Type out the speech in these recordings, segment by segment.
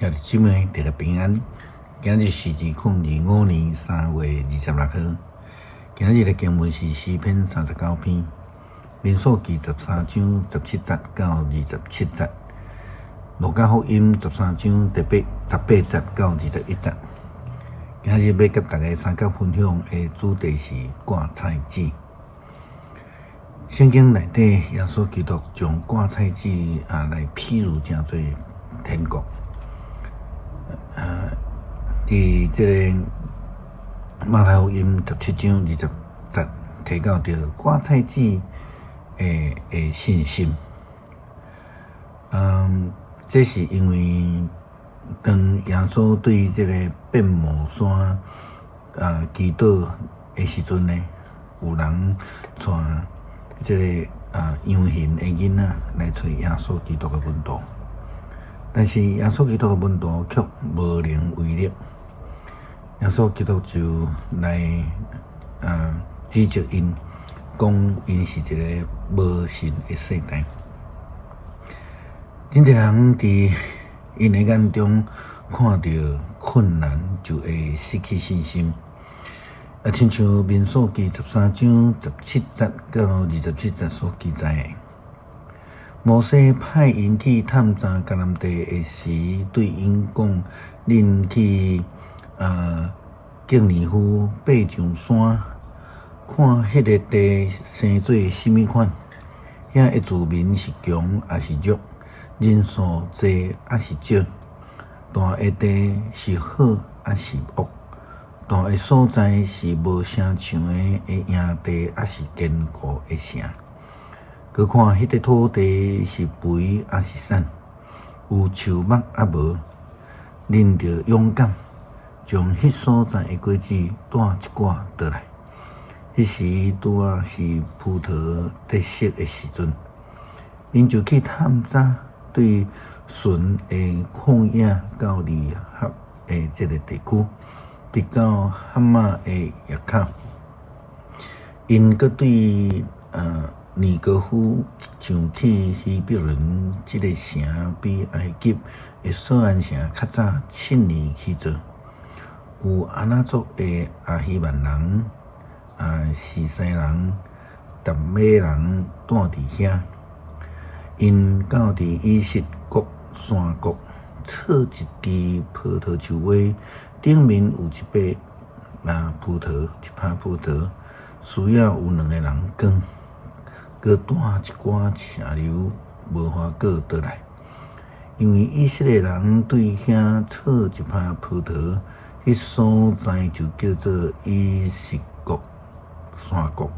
兄弟姊妹，大家平安。今日是2025年3月26號。今日的經文是詩篇39篇，民數記13章17節到27節，路加福音13章18節到21節。今日欲佮大家相佮分享的主題是掛菜籽。聖經內底，耶穌基督將掛菜籽來譬喻成做天國。佇這个馬太福音17章20節提到著掛菜籽的信心。這是因為當耶穌對這个變魔山祈禱的時陣呢，有人帶這个羊牝的囡仔來揣耶穌基督的門徒。但是耶穌基督的門徒卻無能為力，耶穌基督就來指責𪜶，講𪜶是一个無信的世代。真濟人佇𪜶的眼中看著困難，就會失去信心。親像民數記13章17節到27節所記載的，摩西派𪜶去探查迦南地的時，對𪜶講：恁去敬尼夫爬上山，看彼个地生做啥物款，遐的住民是強抑是弱，人數濟抑是少，蹛的地是好抑是惡，蹛的所在是無城牆的營地，抑是堅固的城。閣看彼个土地是肥抑是瘦，有樹木抑無，恁著勇敢，將彼所在的果子帶一寡倒來。彼時拄仔是葡萄得熟的時陣，𪜶就去探查，對汛的曠野到利合的這个地區，直到哈馬的驛口。𪜶閣對尼格夫上去希伯崙這个城，比埃及的索安城較早7年去做。有亞衲族的亞希曼人、示篩人、達美人蹛佇遐。𪜶到佇以實谷山谷，錯一支葡萄樹葶，頂面有一把葡萄，一葩葡萄，需要有兩个人扛。閣帶一寡石榴、無花果倒來，因為以色列人對遐錯一葩葡萄，彼所在就叫做以實谷山谷。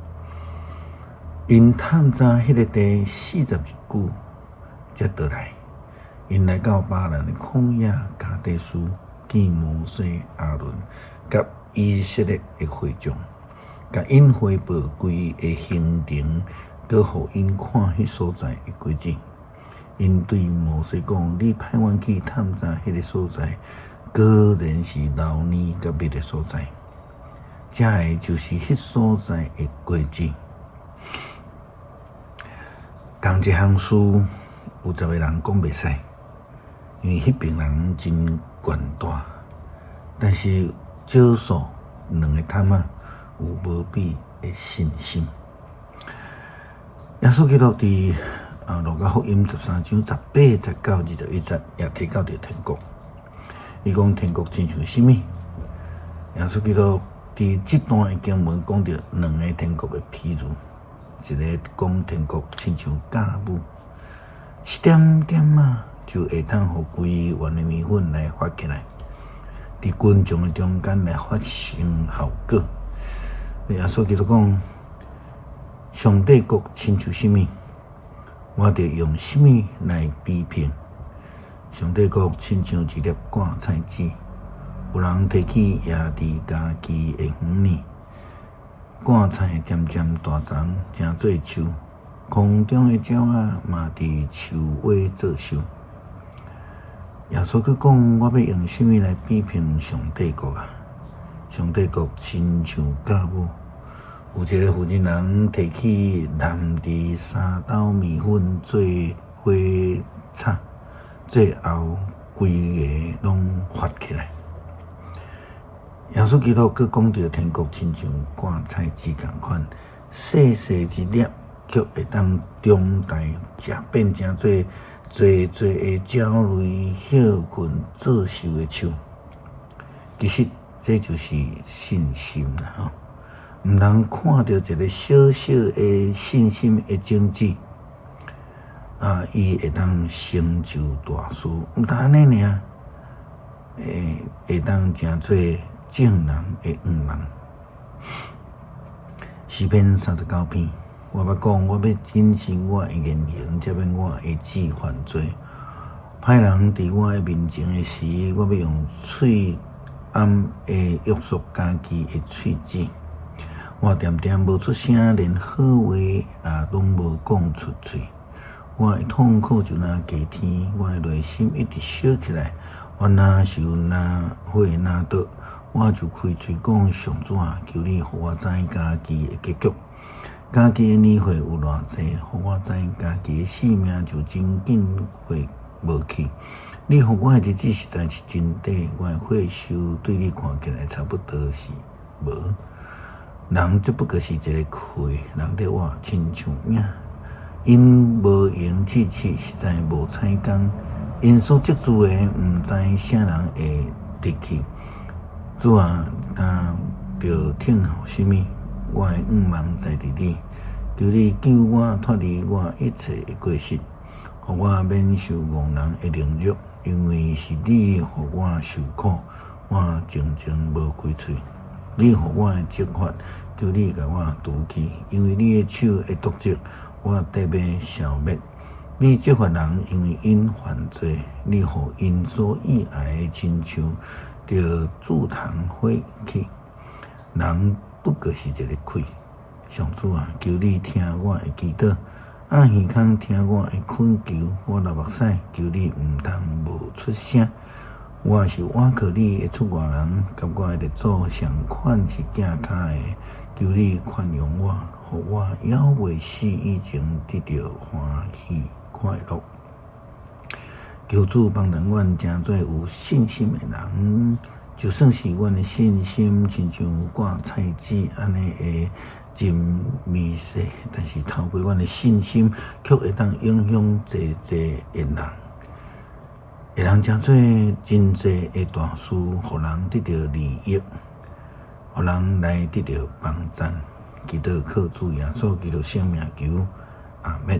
𪜶探查彼个地40日久，才倒來。𪜶來到巴蘭的曠野卡低斯，見摩西、亞倫佮以色列的會眾，共𪜶匯報規个行程，閣予𪜶看彼所在的果子。𪜶對摩西講：你派阮去探查彼个所在，果然是流奶佮蜜的所在。食的就是彼所在的果子。仝一項事，有十个人講袂使，因為彼爿人真權大。但是少數兩个探仔有無比的信心。耶穌基督佇路加福音13章18節到21節也提到著天國。伊講天國親像啥物？耶穌基督佇這段的經文講著兩个天國的譬喻，一个講天國親像酵母，一點點仔就會當予規園的麵粉來發起來，佇群眾的中間來發生效果。耶穌基督講，上帝國親像啥物？我著用啥物來比擬？上帝國親像一粒掛菜籽，有人提去掖佇家己的園裡，掛菜漸漸大叢，成做樹，空中的鳥仔嘛佇樹尾做岫。耶穌閣講：我欲用啥物來比擬上帝國啊？上帝國親像酵母，有一个婦人人提去澹佇3斗麵粉做伙炒，最後規个攏發起來。耶穌基督閣講著天國親像割菜籽仝款，細細一粒，卻會當長大，食變成做濟濟的鳥類歇睏做樹的樹。其實這就是信心啦，吼！毋通看著一个小小的信心的種子，啊，伊會當成就大事，毋但按呢爾，會當成做眾人的向望。詩篇39篇，我捌講，我欲謹慎我的言行，才免我的舌犯罪。歹人佇我的面前的時，我欲用喙罨來約束家己的喙舌。我恬恬無出聲，連好話也攏無講出喙。我的痛苦就若夏天，我的內心一直燒起來。我若受若火若毒，我就開喙講：上主啊，求你予我知家己的結局。家己的年歲有偌濟，予我知家己的性命就真緊會無去。你予我的日子實在是真短，我的歲壽對你看起來差不多是無。人只不過是一个氣，人佇活親像影。𪜶無閒志氣，實在無彩工。𪜶所積聚的，毋知啥人會得去。主啊，若著聽候啥物？我的向望在佇你，求你救我脫離我一切的過失，予我免受戇人的凌辱，因為是你予我受苦，我靜靜無開喙。你予我的責罰，求你共我除去，因為你的手的毒疾，我得欲消滅。你責罰人，因為𪜶犯罪；你予𪜶所意愛的親像著柱蟲火去。人不過是一个氣。上主啊，求你聽我的祈禱，掩耳孔聽我的懇求。我流目屎，求你毋通無出聲。我是倚靠你的出外人，佮我的列祖相款是囝跤的，求你寬容我，予我猶未死以前得著歡喜快樂。求主幫助阮成做有信心的人，就算是阮的信心親像割菜籽按呢的真微細，但是透過阮的信心，卻會當影響濟濟的人。會當成做真濟的大事，予人得著利益，予人來得著幫贊。祈禱靠主耶穌基督聖名求，阿們。